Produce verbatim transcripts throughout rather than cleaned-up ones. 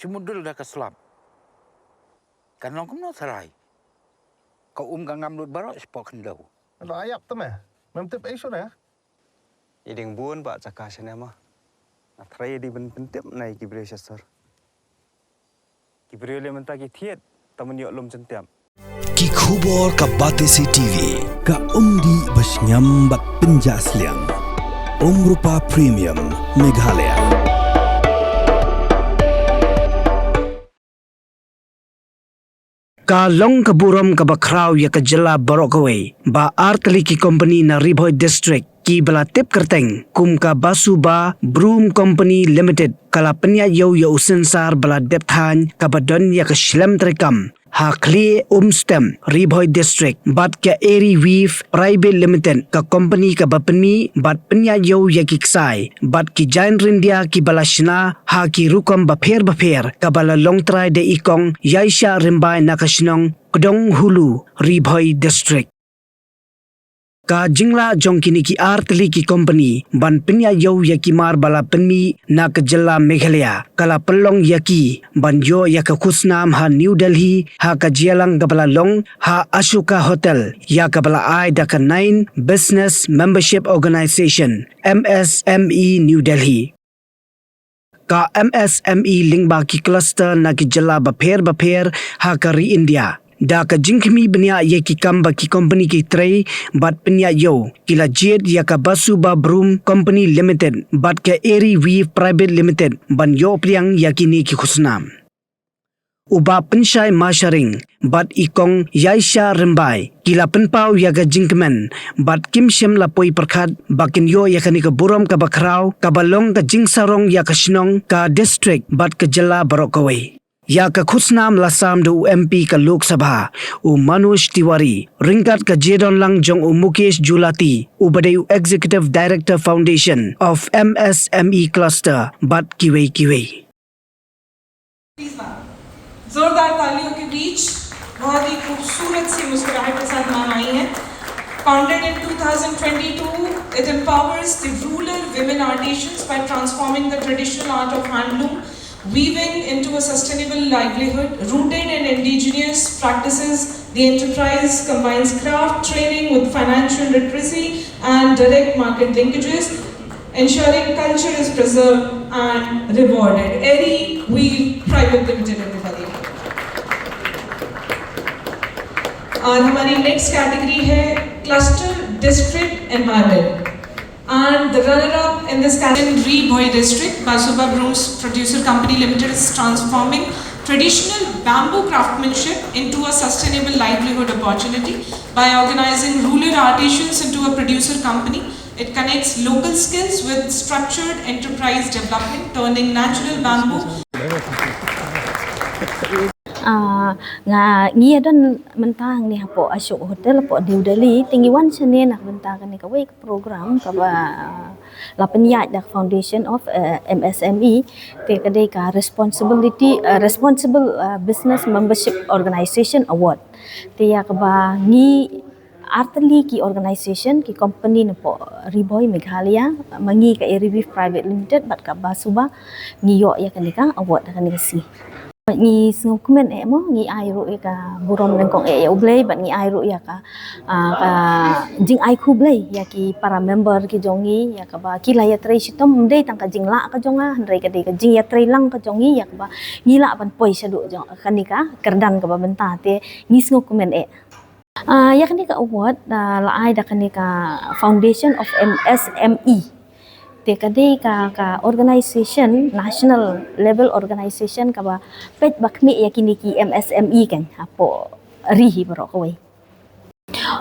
Te mudul da ka slap. Kan long kumno tharai. Ka um ka ngam lut baroh shapoh khyndew. Lo ayap te me. Mem tip ei shuh ne. I ding bun ba jaka shane ma. Nga tharai i ding ban pyntip na i ki briew sha sor. Ki briew le mynta ki thied ta man ïoh lum jyntiap. Ki khubor ka Batesi T V, ka umdih ba shngiam bad pynjah sliang. Umrupa Premium, Meghalaya. Ka long ka burom kaba khraw ïa ka jylla baroh kawei ba artylli ki kompani na Ri Bhoi District ki ba la tip kyrteng kum ka Basuba Broom Company Limited ka la pynïaid ïew ïa u sensar ba la dep thaiñ kaba don ïa ka shlem treikam ha Khlieh Umstem, Ri Bhoi District, bad ka Eri Weave Private Limited, ka kompani kaba pynmih bad pynïaid ïew ïa ki ksai bad ki jaiñ ryndia ki ba la shna ha ki rukom bapher bapher, kaba la long trai da i kong Yaisha Rymbai na ka shnong Kdong Hulu, Ri Bhoi District. Ka jinglah jong kine ki artylli ki kompani ban pynïaid ïew ïa ki mar ba la pynmih na ka jylla Meghalaya ka la pynlong ïa ki ban ïoh ïa ka khusnam ha New Delhi ha ka jingïalang kaba la long ha Ashoka Hotel ïa kaba la ai da ka Nine Business Membership Organization, M S M E, New Delhi. Ka M S M E lyngba ki cluster na ki jylla bapher bapher ha ka ri India da ka jingkhmih bniah ïa ki kam ba ki kompani ki trei bad pynïaid ïew ki la jied ïa ka Basuba Broom Company Limited bad ka Eri Weave Private Limited ban ïoh pdiang ïa kine ki khusnam. U Bah Pynshai Masharing bad i kong Yaisha Rymbai ki la pynpaw ïa ka jingkmen bad kim shym la poi pyrkhat ba kin ïoh ïa kane ka burom kaba khraw kaba long ka jingsarong ïa ka shnong, ka district bad ka jylla baroh kawei. Ïa ka khusnam la sam da u M P ka Lok Sabha, u Manoj Tiwari, ryngkat ka jingdon lang jong u Mukesh Jhulati, u ba dei u Executive Director Foundation of M S M E Cluster bad kiwei kiwei. प्लीज मैम, जोरदार तालियों के बीच बहुत ही खूबसूरत सी मुस्कुराहट के साथ मैम आई हैं। Founded in two thousand twenty-two, it empowers the rural women artisans by transforming the traditional art of handloom weaving into a sustainable livelihood rooted in indigenous practices. The enterprise combines craft training with financial literacy and direct market linkages, ensuring culture is preserved and rewarded. Eri Weave Private Limited, everybody. और हमारी नेक्स्ट कैटेगरी है क्लस्टर डिस्ट्रिक्ट एनवायरनमेंट। And the runner-up in this category, Ri Bhoi District, Basuba Brooms Producer Company Limited, is transforming traditional bamboo craftsmanship into a sustainable livelihood opportunity by organizing rural artisans into a producer company. It connects local skills with structured enterprise development, turning natural bamboo Ah, nga ngi ïa don mynta hangne hapoh Ashok Hotel hapoh New Delhi, te ngi wan shane na ka bynta kane kawei ka program kaba, ah, la pynïaid da ka Foundation of, eh, M S M E, te ka dei ka responsibility, eh, responsible, eh, business membership organization award. Te ïa kaba ngi artylli ki organization, ki company napoh Ri Bhoi Meghalaya, ma ngi ka Eri Weave Private Limited bad ka Basuba, ngi ïoh ïa kane ka award da kane ka sngi. Ngi sngewkmen eh mo, ngi ai ruh ïa ka burom nyngkong eh ïa U Blei bad ngi ai ruh ïa ka, ah, ka jingai khublei ïa ki para member ki jong ngi, ïa kaba ki la ïatrei shitom, ym dei tang ka jinglah ka jong nga, hynrei ka dei ka jingïatrei lang ka jong ngi, ïa kaba ngi lah ban poi shaduh jong kane ka kyrdan kaba mynta, te ngi sngewkmen eh. Ah, ïa kane ka award, ah, la ai da kane ka Foundation of M S M E. Te ka dei ka, ka organization, national level organization kaba peit ba khmih ïa kine ki M S M E kan, hapoh ri hi baroh kawei.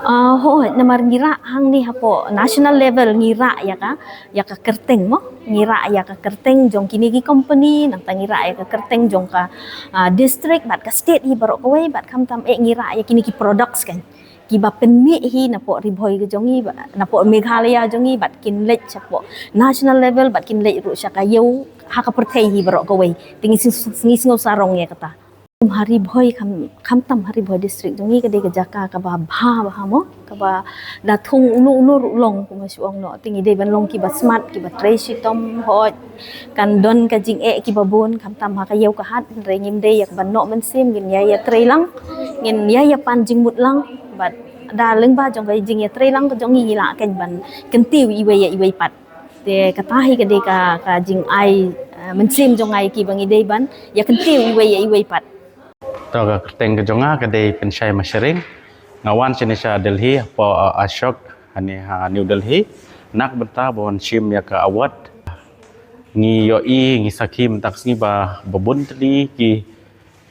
Ah, hooid, namar ngi rah hangne hapoh national level ngi rah ïa ka, ïa ka kyrteng mo. Ngi rah ïa ka kyrteng jong kine ki company, nangta ngi rah ïa ka kyrteng jong ka, ah, district bad ka state hi baroh kawei, bad khamtam eh ngi rah ïa kine ki products kan. Kiba pynmih hi napoh Ri Bhoi ka jong ngi, ba, napoh Meghalaya jong ngi, bad kin leit shapoh national level, bad kin leit ruh sha ka ïew ha ka pyrthei hi baroh kawei. Te ngi sng-, ngi sngew sarong ïa kata. Ha Ri Bhoi kham, khamtam ha Ri Bhoi district jong ngi ka dei ka jaka kaba bha bha mo, kaba da thung uno uno ruh long kumba shu ong noh. Te ngi dei ban long kiba smart, kiba trei shitom hoi. Kan don ka jingeh kiba bun khamtam ha ka ïew ka hat, hynrei ngim dei ïa ka ban noh mynsiem, ngin ïa ïa trei lang, ngin ïa ïa pan jingmut lang. Bad da lyngba jong ka jingïa trei lang ka jong ngi ngi lah kan ban kyntiew iwei ïa iwei pat. Te kata hi ka dei ka, ka jingai, eh, mynsiem jong ngi kiba ngi dei ban ïa kyntiew iwei ïa iwei pat. To ka kyrteng ka jong nga ka dei Pynshai Mashering. Nga wan shane sha Delhi hapoh, uh, Ashok hane ha New Delhi. Na ka bynta ba wan shim ïa ka award. Ngi ïohi, ngi sakhi mynta ka sngi ba, ba bun tylli ki,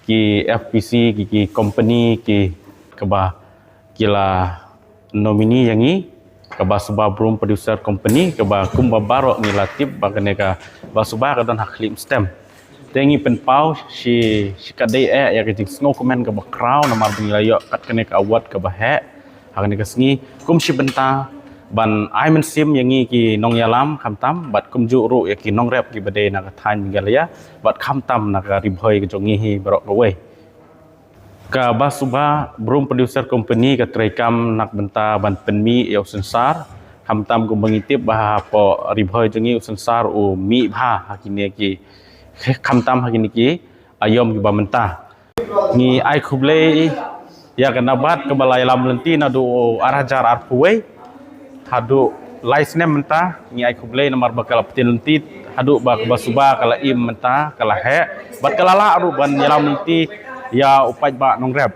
ki F P C, ki, ki company, ki kaba ki la nominee ïa ngi, ka Bah Suba Broom Producer Company, kaba kumba baroh ngi la tip ba kane ka Bah Suba ka don ha khlieh stem. Te ngi pynpaw shi, shi katdei eh ïa ka jingsngewkmen kaba khraw namar ba ngi la ïoh kat kane ka award kaba heh ha kane ka sngi. Kum shi bynta ban ai mynsiem ïa ngi ki nongïalam khamtam, bad kumjuh ruh ïa ki nongrep kiba dei na ka thaiñ Meghalaya, bad khamtam na ka Ri Bhoi ka jong ngi hi baroh kawei. Ka Bah Suba Broom Producer Company ka treikam na ka bynta ban pynmih ïa u synsar. Khamtam kumba ngi tip ba hapoh Ri Bhoi jong ngi u synsar u mih bha ha kine ki, khamtam ha kine ki aïom kiba mynta. Ngi ai khublei ïa ka NABARD kaba la ïalam lynti naduh ar hajar arphew wei haduh lai snem mynta. Ngi ai khublei namar ba ka la pynlynti haduh ba ka Bah Suba ka la im mynta, ka la heh bad ka la lah ruh ban ïalam lynti ïa u paidbah nongrep.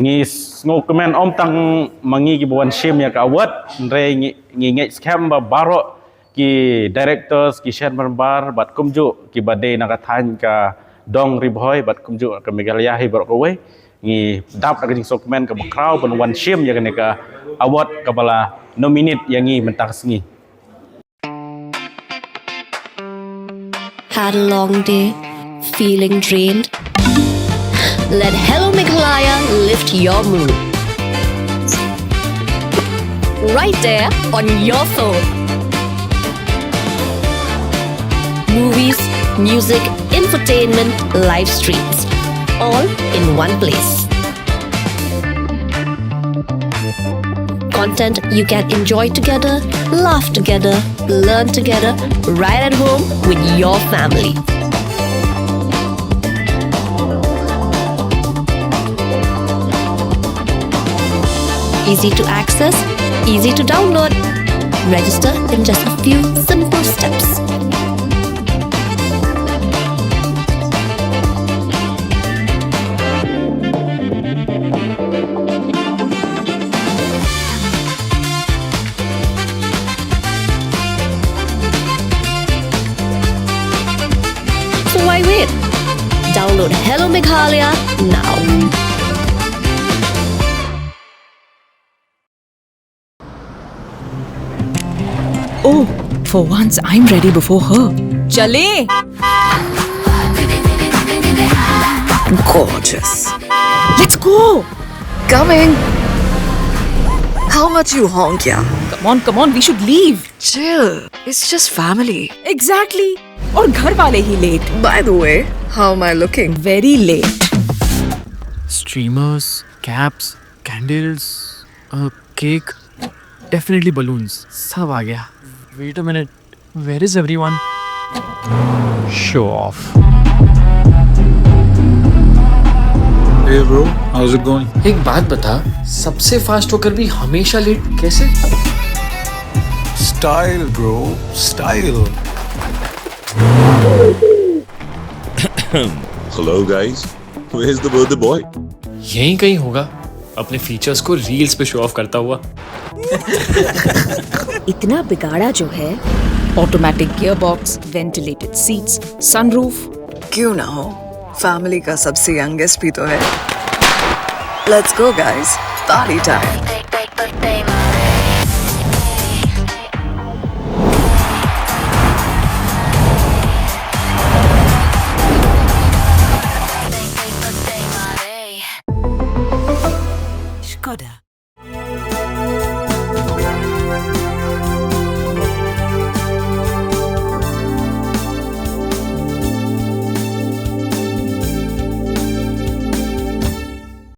Ngi sngewkmen ym tang ma ngi kiba wan shim ïa ka award, hynrei ngi, ngi ngeit skhem ba baroh ki directors, ki chairman bar, bad kumjuh kiba dei na ka thaiñ ka dong Ri Bhoi, bad kumjuh ka Meghalaya hi baroh kawei. Ngi dap da ka jingsngewkmen kaba khraw ban wan shim ïa kane ka award kaba la nominate ïa ngi mynta ka sngi. Had a long day? Feeling drained? Let Hello Meghalaya lift your mood. Right there on your phone. Movies, music, infotainment, live streams, all in one place. Content you can enjoy together, laugh together, learn together, right at home with your family. Easy to access, easy to download. Register in just a few simple steps. So why wait? Download Hello Meghalaya now. Oh, for once I'm ready before her. चलें। Gorgeous. Let's go. Coming. How much you honk, yeah? Come on, come on, we should leave. Chill. It's just family. Exactly. और घर वाले ही late. By the way, how am I looking? Very late. Streamers, caps, candles, a cake, definitely balloons. सब आ गया. Wait a minute. Where is everyone? Show off. Hey bro, how's it going? एक बात बता, सबसे फास्ट होकर भी हमेशा लेट कैसे? Style bro, style. Hello guys, where's the birthday boy? यहीं कहीं होगा, अपने फीचर्स को रील्स पे शो ऑफ करता हुआ. इतना बिगाड़ा जो है. Automatic gearbox, ventilated seats, sunroof. क्यों ना हो, फैमिली का सबसे यंगेस्ट भी तो है. Let's go guys, party time.